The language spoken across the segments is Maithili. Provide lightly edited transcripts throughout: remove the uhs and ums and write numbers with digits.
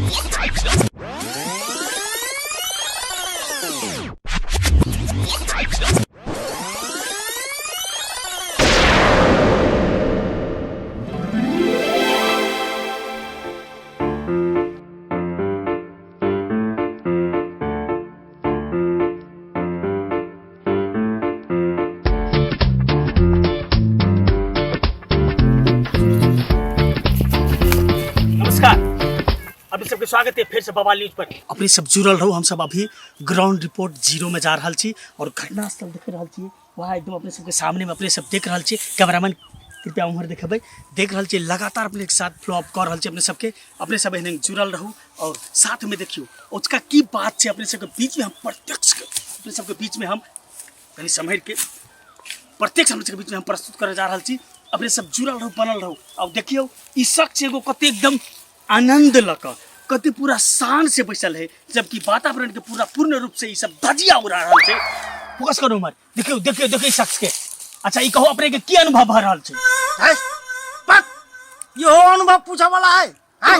नमस्कार, अभी सबके स्वागत है फिर से बवाल न्यूज पर। अपने सब जुड़ल रहू, हम सब अभी ग्राउंड रिपोर्ट जीरो में जा रहल छी और घटनास्थल देख रहल छी। वहाँ एकदम अपने सबके सामने में अपने सब देख रहल छी। कैमरामैन कृपया उम्हर देखेबै, देख रहल छी लगातार अपने के साथ फ्लो अप कऽ रहल छी। अपने सबके अपने सब एहने जुड़ल रहू और साथ में देखियौ ओजका की बात छै। अपने सबके बीच में हम प्रत्यक्ष अपने सबके बीच में हम कनि सम्हरि के प्रत्यक्ष अपने सबके बीच में हम प्रस्तुत करे जा रहल छी। अपने सब जुड़ल रहू, बनल रहू और देखियौ ई शख्स एगो कते एकदम आनंद लऽ कऽ कते पूरा शान से बैसल है, जबकि वातावरण के पूरा पूर्ण रूप से ई सब धजिया उड़ा रहल छै। फोकस करू उम्हर, देखियौ देखियौ देखियौ ई शख्स के। अच्छा ई कहू अपने के की अनुभव भऽ रहल छै? है, पक, इहो अनुभव पूछऽ वाला है। है,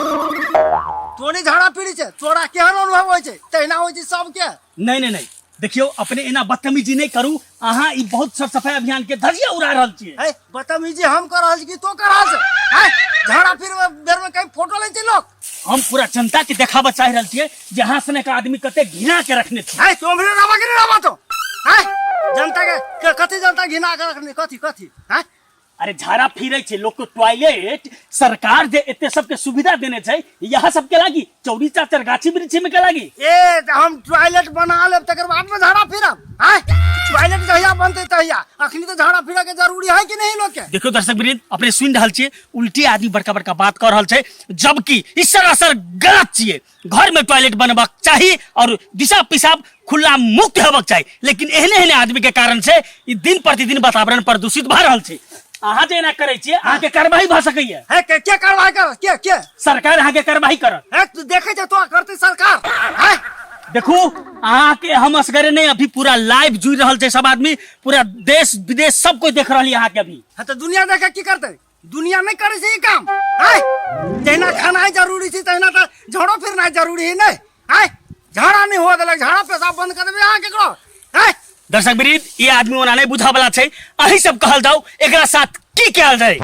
तोनी झाड़ा पीड़ी छै, तोरा केहन अनुभव होइ छै? तहिना होइ छै सबके। नहीं नहीं नहीं, देखियौ अपने एना बदतमीजी नहीं करू, अहाँ ई बहुत सर सफाई अभियान के धजिया उड़ा रहल छियै। है, बदतमीजी हम कर रहल छी कि तो कर रहल छै? है, झाड़ा फिर बेर में कहीं फोटो लै छै लोग। हम पूरा जनता के देखाबऽ चाहि रहल छियै जे अहाँ सनक आदमी कते घृणा के रखने छी। है, तो हमरे रहबा कि नहीं रहबा तो? है, जनता के कथी जनता घृणा के रखने, कथी कथी? है, अरे झाड़ा फिरे छै लोग के टॉयलेट सरकार जे एते सबके सुविधा देने छै, यहाँ सबके लागी चौरी चाचर गाछी वृक्षी में के लागी। ए त हम टॉयलेट बना लेब तकर बाद में झाड़ा फिरब। आय टॉयलेट जहिया बनते तहिया, अखनी तो झाड़ा फिरे के जरूरी है कि नहीं लोग के? देखियो दर्शक वृंद, अपने सुन रहल छियै उल्टी आदमी बड़का बड़का बात कर रहल छै, जबकि ई सरासर गलत छियै। घर में टॉयलेट बनबाक चाही और दिशा पिसाब खुला मुक्त हेबाक चाही, लेकिन एहने एहने आदमी के कारण से ई दिन प्रतिदिन वातावरण प्रदूषित भऽ रहल छै। अहाँ जे एना करै छियै अहाँ के कार्रवाई भऽ सकैया। है, के के कार्रवाई कर? के के सरकार अहाँ के कार्रवाई करत। है, तू देखे छै तो करते सरकार। है, देखू अहाँ के हम असगरे नहीं, अभी पूरा लाइव जुड़ रहल छै सब आदमी, पूरा देश विदेश सब कोई देख रहल अहाँ के अभी। है, तो दुनिया देखे की करते? दुनिया नहीं करे छै ई काम। है, जहिना खाना जरूरी छै तहिना तो झाड़ो फिरना जरूरी है नहीं। है, झाड़ा नहीं हुआ देलक, झाड़ा पेशाब बंद कर देबे अहाँ केकरो। है, दर्शक वृंद, ये आदमी ओना नहीं बुझा वाला छै, अही सब कहल जाओ एकरा साथ की कयल जाय,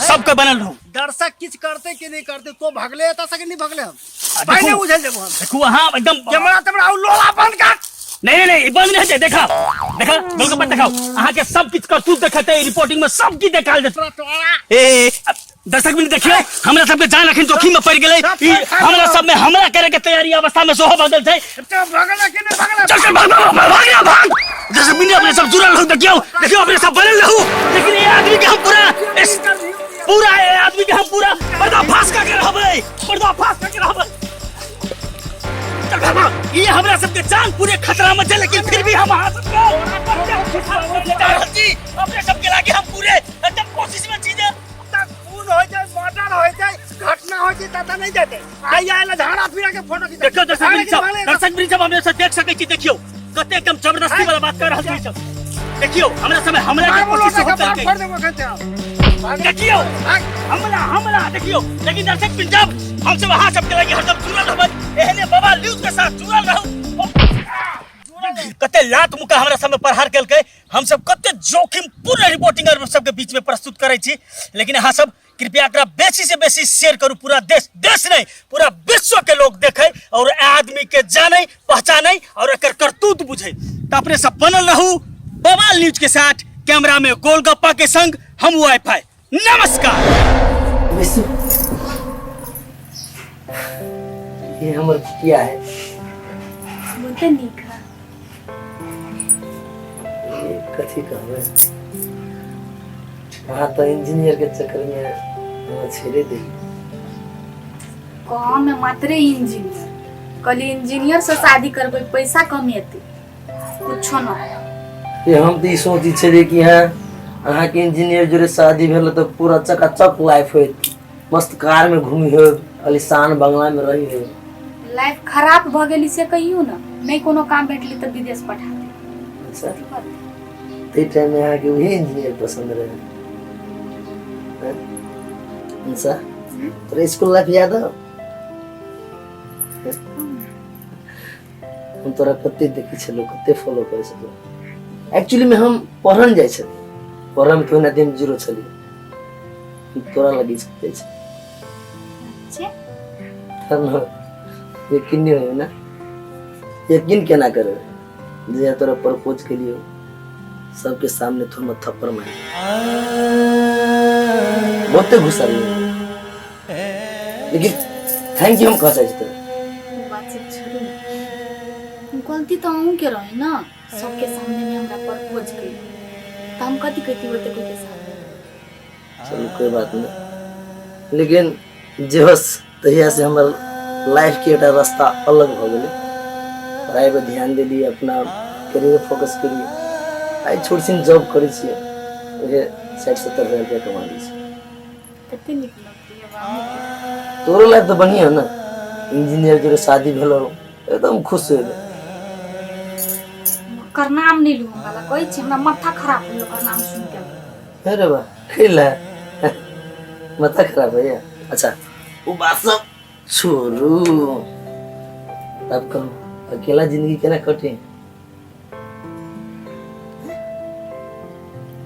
सबके बनल रहू। दर्शक किछ करते कि नहीं करते, तो भगले एतऽ से कि नहीं भगले हम? आ, देखू। पहिने उझल देबो हम। देखू अहाँ एकदम कैमरा तमरा उ लोला बंद कर। नहीं नहीं नहीं, बंद नहीं छै, देखा देखा गोलगप्पा देखाओ, अहाँ के सब किछ करतूत देखेते रिपोर्टिंग में सब किछ देखाल जेतै। ए, ए, ए, दर्शक वृंद देखियो हमरा सबके जान अखन जोखिम में पड़ गेलै, ई हमरा सब में हमला करे के तैयारी अवस्था में सेहो बदल छै। तो भगला कि नहीं भगला? चल चल भाग भाग भाग भाग ना, भाग। दर्शक वृंद अपने सब जुड़ल रहू, देखियो देखियो अपने सब बनल रहू, लेकिन ये आदमी के हम पूरा इस पूरा ये आदमी के हम पूरा पर्दाफाश करके रहबै, पर्दाफाश करके रहबै। चल भाग भाग, ये हमरा सबके जान पूरे खतरा में छै, लेकिन फिर भी हम अहाँ सबके अपने सबके लागे हम पूरे एकदम कोशिश में छी जे खून हो जाए, मर्डर हो जाए, घटना हो जाए तब नहीं देते। आई आयल झाड़ा फिरा के फोटो खींच। देखियो दर्शक वृंद सब, दर्शक वृंद सब हमरे से देख सकै छी, देखियो कते एकदम जबरदस्ती वाला बात कर रहल छी सब। देखियो हमरा समय हमला के कोशिश हो करके। फोड़ देबो कहते हम। देखियो हमला हमला देखियो, लेकिन दर्शक वृंद सब हम सब अहाँ सब के लगे हरदम जुड़ल रहबै, एहने बाबा न्यूज के साथ जुड़ल रहू। कते लात मुक्का हमरा सब में प्रहार केलकै, हम सब कते जोखिमपूर्ण रिपोर्टिंग और सबके बीच में प्रस्तुत करै छी, लेकिन अहाँ सब कृपया एकरा बेसी से बेसी शेयर करू, पूरा देश, देश नहीं पूरा विश्व के लोग देखे और आदमी के जाने पहचाने और एकर करतूत बुझे। तो अपने सब बनल रहू बवाल न्यूज के साथ, कैमरा में गोलगप्पा के संग हम वाईफाई। नमस्कार। विशु, ये हमर किया है? बहुते नीक है। ये कथी कहबै, अहाँ तऽ इंजीनियर के चक्कर में हमरा छेड़े देली। कहाँ में मात्रे इंजीनियर, कहली इंजीनियर से शादी करबै पैसा कमेतै, कुछो न। ये हम तऽ ई सोचै छलियै कि हाँ अहाँके इंजीनियर जोड़े शादी भेल तऽ पूरा चकाचक लाइफ होइत, मस्त कार में घूमी हो, आलीशान बंगला में रही हो। लाइफ खराब भऽ गेली से कहियो न, नहीं कोनो काम भेटली तऽ विदेश पठा दे। अच्छा, ताहि टाइम में अहाँके वही इंजीनियर पसंद रहे? हैं? अच्छा, तोरा स्कूल लाइफ याद हो? हम तोरा कते देखै छलहुँ, कते फॉलो करै छलहुँ। एक्चुअली में हम पढ़न जाइ छलियै, पढ़ऽ में तऽ ओहिना दिन जीरो छलियै, तोरा लगी जाइ छै। यकीन नहि होय ने? यकीन केना करबै जे तोरा प्रपोज केलियो, सबके सामने तू हमर थप्पड़ मारि, बहुते गुस्सा रही, लेकिन thank you हम कह चाहै छी तोरा। बात सब छोड़ू, गलती तऽ अहूँके रहे ने, सबके सामने में हमरा प्रपोज करी तऽ हम कथी कहती ओते कोई के सामने। चलू कोई बात नहीं, लेकिन जे होस तहिया से हमर लाइफ के एकटा रास्ता अलग भऽ गेलै। पढ़ाई पर ध्यान देलियै, अपना करियर फोकस केलियै। आइ छोट छिन जॉब करै छियै, उहे 60-70 हजार रुपया कमा लै छियै। कते नीक नौकरी है बाबू। तोरो लाइफ तऽ बढ़िया है ना, इंजीनियर जोरे शादी भेलो, एकदम खुश हेबै। ओकर नाम नहि लू हमरा लग, कहै छी हमरा माथा खराब होइए ओकर नाम सुनि के। अरे वाह, कैला माथा खराब है? अच्छा वो बात सब छोड़ू, तब कहू अकेला जिंदगी केना कटे?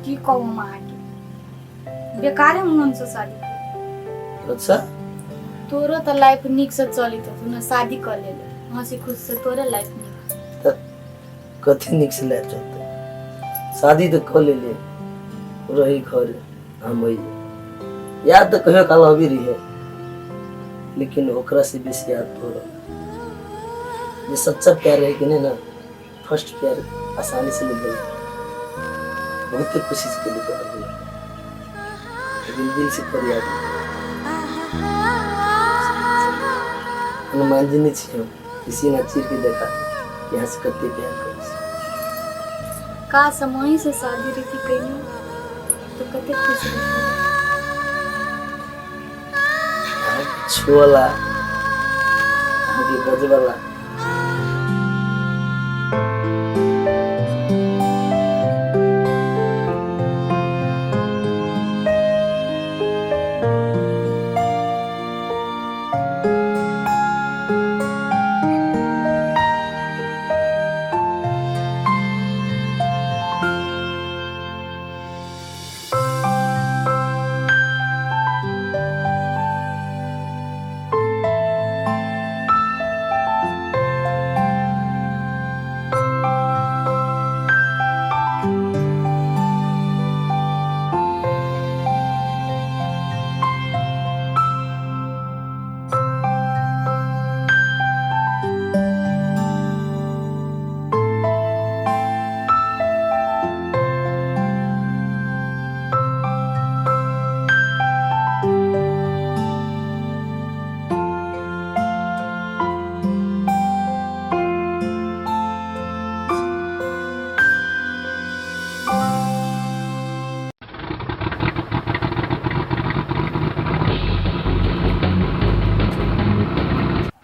की कहू हम अहाँके, बेकारे हम से शादी केलहुँ। अच्छा तोरो तऽ लाइफ नीक से चली तो तू ने शादी कर लेले, हंसी खुश से तोरे लाइफ नीक। तऽ कथी नीक से लाइफ चलते? शादी तऽ कऽ लेलियै, रही घर हम ओहि याद तऽ कहियो काल अबी रही, लेकिन ओकरा से बेसी याद तोरा। जे सच्चा प्यार रहे कि नहीं ना, फर्स्ट प्यार आसानी से मिल गया। बहुत कोशिश के लिए तोरा भूले, लेकिन दिल से तोर याद नहीं। हनुमान जी नहीं छियै हम, किसी ना चीर के देखा यहाँ से कते प्यार करै छी। काश हम वहीं से शादी रीति कइयो तो कते खुश रहती। अहाँके छुअला, अहाँके बजबला।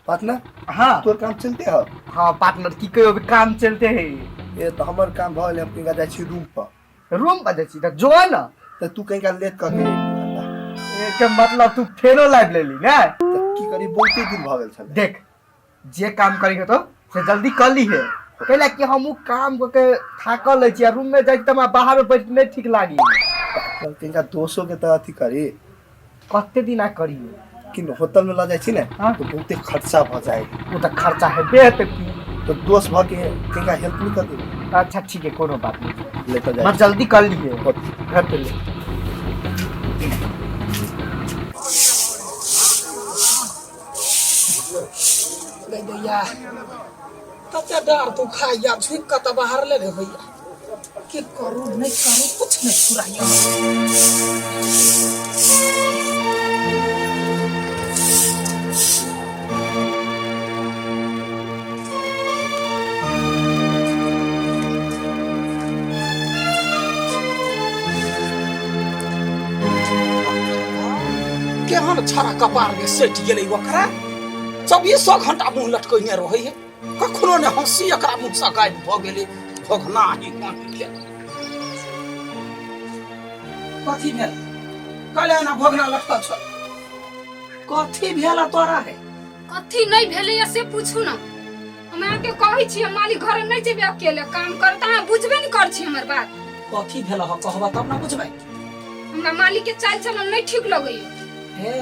पार्टनर। हाँ। तोर काम चलते हो? हाँ पार्टनर, की कहियो, अभी काम चलते है। ए तो हमर काम भ गेल, हम कहीं जाइ छी रूम पर। रूम पर जाइ छी तऽ जो ना। तऽ तू कहीं लेट कऽ के के मतलब तू फेरो लाइव लेली ने? तऽ की करी, बहुते दिन भऽ गेल छलै। देख जे काम करी तो से जल्दी कर ली है, कैला कि हम उ काम कऽ के थाकल रहै छी आ रूम में जाइ छी तऽ हमरा बाहर में बैठ नहि ठीक लागी। पार्टनर कहीं दोसो के तऽ अथी करी। कते दिन आ करियो? कि होटल में लऽ जाइ छी ने। हाँ। तऽ बहुते खर्चा भऽ जाइ। ओ तऽ खर्चा हेबे हेतै की। तऽ दोस्त भऽ के कहीं हेल्प नहीं कर दी? अच्छा ठीक है, कोनो बात नहीं। लेकर जाइ। मत जल्दी कर लिए, घर पे ले। नहीं भैया, कते डर तू खाइया, झुक कऽ तऽ बाहर ले रे भैया। की करू नहीं करू कुछ नहीं फुराइया। केहन छड़ा कपार में सटि गेलै ओकरा, 24 घंटा मुँह लटकैने रहै है, कखनो ने हंसी एकरा मुँह से गायब भऽ गेलै। भगना ही कहीं के कथी भेल? काल्हि एना भगना लटकल छल, कथी भेल तोरा? है कथी नहीं भेलैया से पूछू ना। हम अहाँके कहै छी हम मालिक घरे नहीं जेबै अकेले काम करत, अहाँ बुझबे नहीं कर छी हमर बात। कथी भेल ह कहबा तब ना बुझबै। हमरा मालिक के चाल चलन नहीं ठीक लगैया। हे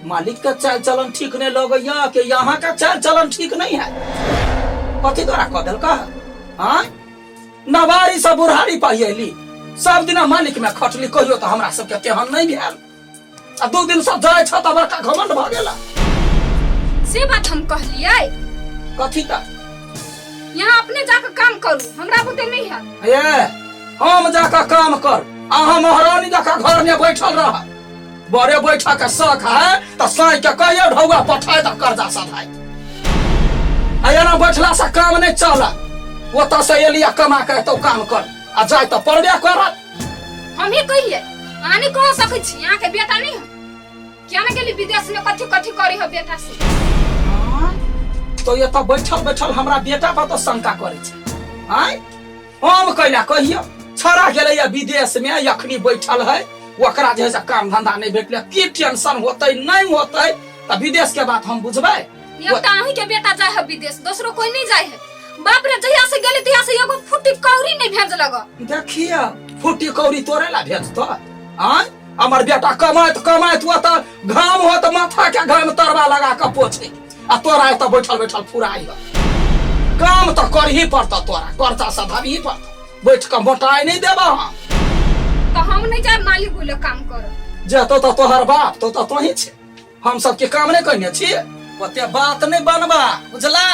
मालिक का चाल चलन ठीक नहीं लगैया कि यहाँ का चाल चलन ठीक नहीं है? कथी तोरा कह देलका? हाँ नवारी सब बुढ़ारी पहिली सब दिना मालिक में खटली, कहियो तो हमरा सबके तेहन नहीं भेल, आ 2 दिन सब जाय छ त बड़का घमंड भ गेला। से बात हम कहलियै। कथी त? यहाँ अपने जाके काम करू, हमरा बुते नहीं है। ए हम जाके काम कर, अहाँ महारानी जाके घर में बैठल रह। बड़े बैठा के शौक है त साई के कहियो ढौआ पठाय त कर्जा सधाय। आ एना बैठला से काम नहीं चला, ओतऽ से एलिया कमा के एतौ काम कर, आ जाय त पड़बे करत। हम ही कहिए, अहाँ नहीं कह सकै छी, अहाँ के बेटा नहीं है। क्या ना गेली विदेश में कथी कथी करी हो बेटा से। तो ये तो बैठल बैठल हमरा बेटा पर तो शंका करे छै। आय हम कैला कहियो छड़ा गेलै विदेश में, अखनी बैठल है, ओकरा जे है से काम धंधा नहीं भेटलै, की टेंशन होतै नहीं होतै, त विदेश के बात हम बुझबै। एक अहीं के बेटा जाय है विदेश, दोसरो कोई नहीं जाय है। बाप रे जहिया से गेली तहिया से एगो फुटी कौड़ी नहीं भेजलक। देखिए फुटी कौड़ी तोरे ला भेजतो। आय हमर बेटा कमाइत कमाइत ओत घाम होत माथा के घाम तरवा लगा के पोछे, आ तोरा एतऽ बैठल बैठल फुराइ ह। काम तऽ करही पड़तौ तोरा, कर्जा सधाबही पड़तौ, बैठ के मोटाइ नहीं देबह हम। तऽ हम नहीं जायब मालिक बोले काम कर। जेतौ तऽ तोहर बाप, तो तऽ तोही छे, हम सबके काम नहीं करने छी। ओते बात नहीं बनबा बुझला,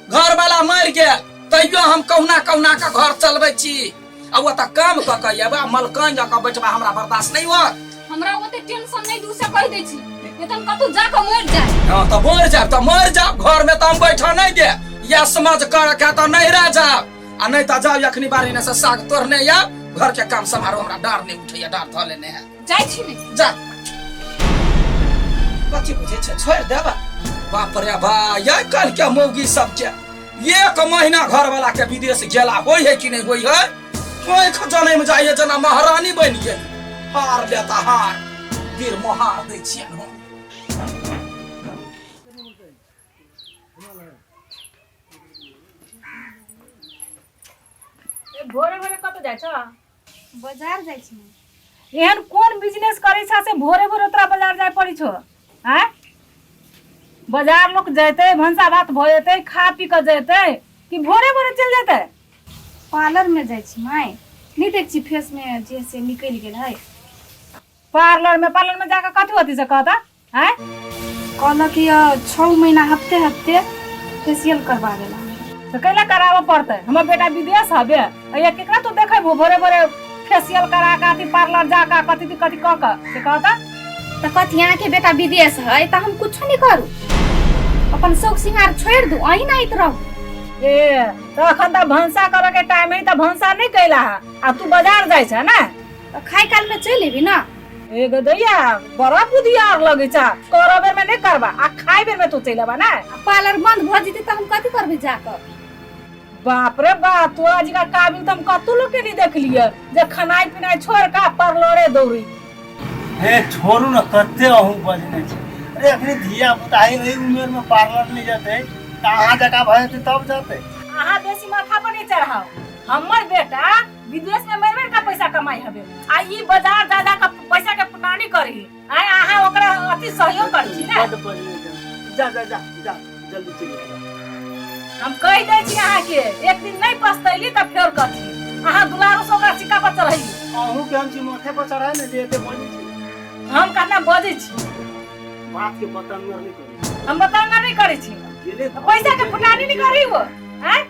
घर वाला मरि गेल तैयो हम कहुना कहुना के घर चलबै छी, आ ओतऽ काम कऽ के अयबा मलकान जकाँ बैठबा हमरा बर्दाश्त नहीं होत। हमरा ओते टेंशन नहीं दू से कहि दै छी, नहीं तऽ हम कतौ जा कऽ मरि जाय। हाँ तऽ मरि जायब तऽ मरि जायब, घर में तऽ हम बैठऽ नहीं देब, या समझ कर के तऽ नहिरा जायब, आ नहीं तऽ जाउ अखनी बारी ने से साग तोड़ने आयब, घर के काम सम्हारो, हमरा डार नहीं उठैया, डार धऽ लेने है। जाइ छी ने जा। कथी बुझै छै छोड़ि देब? बाप रे बा, आइ काल्हि के मौगी सबके 1 महीना घर वाला के विदेश गेला होइ है कि नहीं होइ है, आँखि जनैम जाइ है जेना महारानी बनि गेल। हार लेता हार गिर मोहार दै छियनि हम। भोरे भोरे कतऽ जाइ छऽ? बाजार जाइ छी। एहन कोन बिजनेस करै छऽ से भोरे भोरे तोरा बाजार जाय पड़ै छौ? आँय बाजार लोक जैतै, भनसा भात भऽ जेतै, खा पी कऽ जैतै कि भोरे भोरे चलि जेतै? पार्लर में जाइ छी माय, नहीं देख छी फेस में जे से निकलि गेल है। पार्लर में, पार्लर में जाके कथी होती से कहता? आँय कहलक कि 6 महीना हफ्ते हफ्ते फेशियल करवा देला। तऽ कैला कराबऽ पड़तै? हमर बेटा विदेश हबे, अइया केकरा तू देखेबो भोरे भोरे फेशियल करा के अथी पार्लर जा के कथी कथी कऽ के से कहता? तऽ कथी अहाँके बेटा विदेश है तऽ हम कुछो नहीं करू, अपन शौक सिंगार छोड़ि दू, अहीं नाइत रहू। ए तऽ अखन तऽ भनसा करऽ के टाइम है, तऽ भनसा नहीं कैला है, आ तू बाजार जाइ छ ने? तऽ खाय काल में चलि एबी ना। ए गदैया बड़ा बुधियार लगै छ, करऽ बेर में नहीं करबा आ खाय बेर में तू चलि एबा ने? आ पार्लर बंद भऽ जेतै तऽ हम कथी करबै जाकऽ? बाप रे बाप, तोरा जकाँ काबिल तऽ हम कतौ लोक के नहीं देखलियै जे खेनाइ पिनाइ छोड़ि कऽ पार्लरे दौड़ी। हे छोड़ू ने, कते अहूँ बजने छी। अरे अखनी धिया पुता है, एहि उमेर में पार्लर नहीं जेतै तऽ अहाँ जकाँ भऽ जेतै तब जेतै। अहाँ बेसी माथा पर नहीं चढ़ाउ, हमर बेटा विदेश में मरि मरि के पैसा कमाई हबे, आ ई बाजार जा जा के पैसा के पुटानी करही, आय अहाँ ओकरा अति सहयोग करै छी ने। बड्ड बजने छी। जा जा जा जा जल्दी चलि जा। हम कहि दै छी अहाँके, एक दिन नहीं पछतैली तऽ फेर कथी, अहाँ दुलारू से ओकरा सिक्का पर चढ़ैली। अहूँ के हम छी माथे पर चढ़ाए ने जे एते बजै छी। हम कतना बजै छी? बात के बतंगर नहीं करै। हम बतंगर नहीं करै छी। गेले पैसा के फुटानी नहीं करी वो, आँय?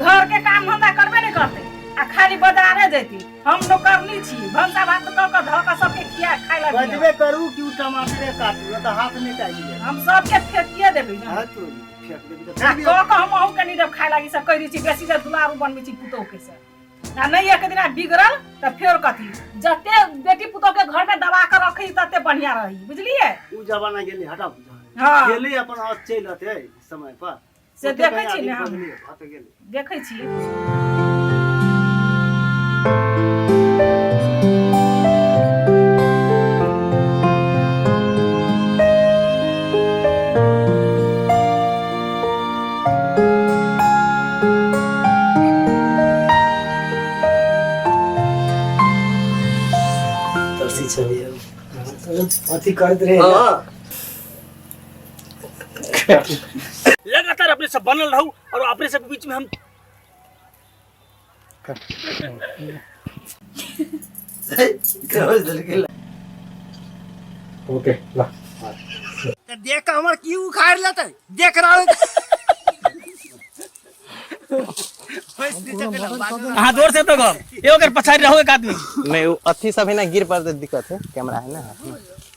घर के काम धंधा करबे नहीं करते, आ खाली बाजारे जैती। हम नौकरनी छी, भनसा भात कऽ कऽ धऽ कऽ सबके खिया खाय ला दिअ। बजबे करू कि उ टमाटरे काटू, नहि तऽ हाथ नहि काटि लेब। हम सबके फेकिए देबै ना। हाँ, तो फेंक देबै तऽ आ फेंक कऽ कऽ हम अहूँ के नहीं देब खाय लागी, सब कहि दै छी बेसी जे दुलारू बनबै छी पुतोहु के से। आ नहीं एक दिना बिगड़ल तऽ फेर कथी, जते बेटी पुतोह के घर में दबा के रखी तते बढ़िया रही, बुझलियै? उ जमाना गेलै, हटाउ। हाँ। गेलै अपन औत चलि अतै समय पर। से ओते देखै कहीं छी ने आदमी हम। बजलियै, भऽ तऽ गेलै। देखै छी। हंसी छलियै। अथी करैत रहे। हाँ। लगातार अपने सब बनल रहू और अपने सब के बीच में हम ओके ला। तऽ देख कऽ हमर की उखाड़ि लेतै, देख रहल। अहाँ जोर से तो गप ए ओकर पछाड़ी रहो एक आदमी। नहीं, वो अथी सब है ना, गिर पड़ते दिक्कत है, कैमरा है ना हाथ में।